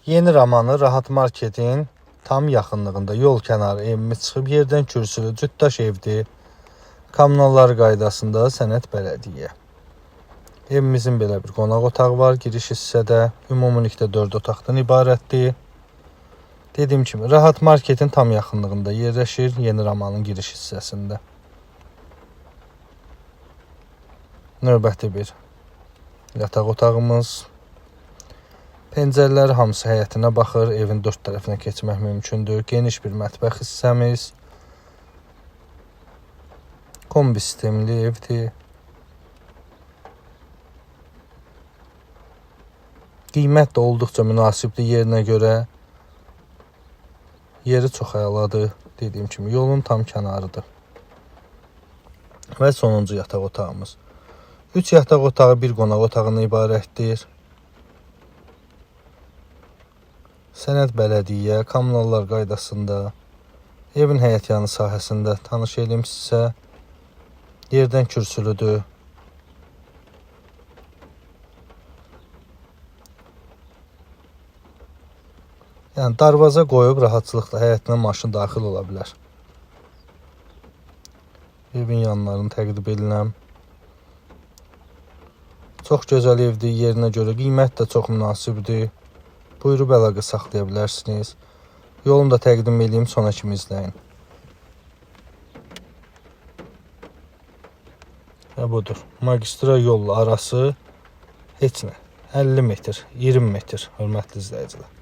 Yeni Ramanı Rahat Marketin tam yaxınlığında yol kənarı evimiz çıxıb, yerdən kürsülü cütdaş evdir. Kommunallar qaydasında, sənəd bələdiyyə. Evimizin belə bir qonaq otağı var giriş hissədə. Ümumilikdə 4 otaqdan ibarətdir. Dediyim kimi Rahat Marketin tam yaxınlığında yerləşir, Yeni Ramanın giriş hissəsində. Növbəti bir yataq otağımız. Pəncərələr hamısı həyətinə baxır. Evin dörd tərəfinə keçmək mümkündür. Geniş bir mətbəx hissəmiz. Kombi sistemli evdir. Qiymət də olduqca münasibdir yerinə görə. Yeri çox əladır. Dediyim kimi yolun tam kənarıdır. Və sonuncu yataq otağımız. 3 yataq otağı, bir qonaq otağından ibarətdir. Sənəd bələdiyyə, kommunallar qaydasında, evin həyətyanı sahəsində tanış eləyim sizə. Yerdən kürsülüdür. Yəni darvaza qoyub rahatçılıqla həyətinə maşın daxil ola bilər. Evin yanlarını təqdim edirəm. Çox gözəl evdir, yerinə görə qiymət də çox münasibdir. Buyurub əlaqə saxlaya bilərsiniz. Yolunu da təqdim eləyim, sona kimi izləyin. Və budur. Magistral yolla arası heç nə. 50 metr, 20 metr, hörmətli izləyicilər.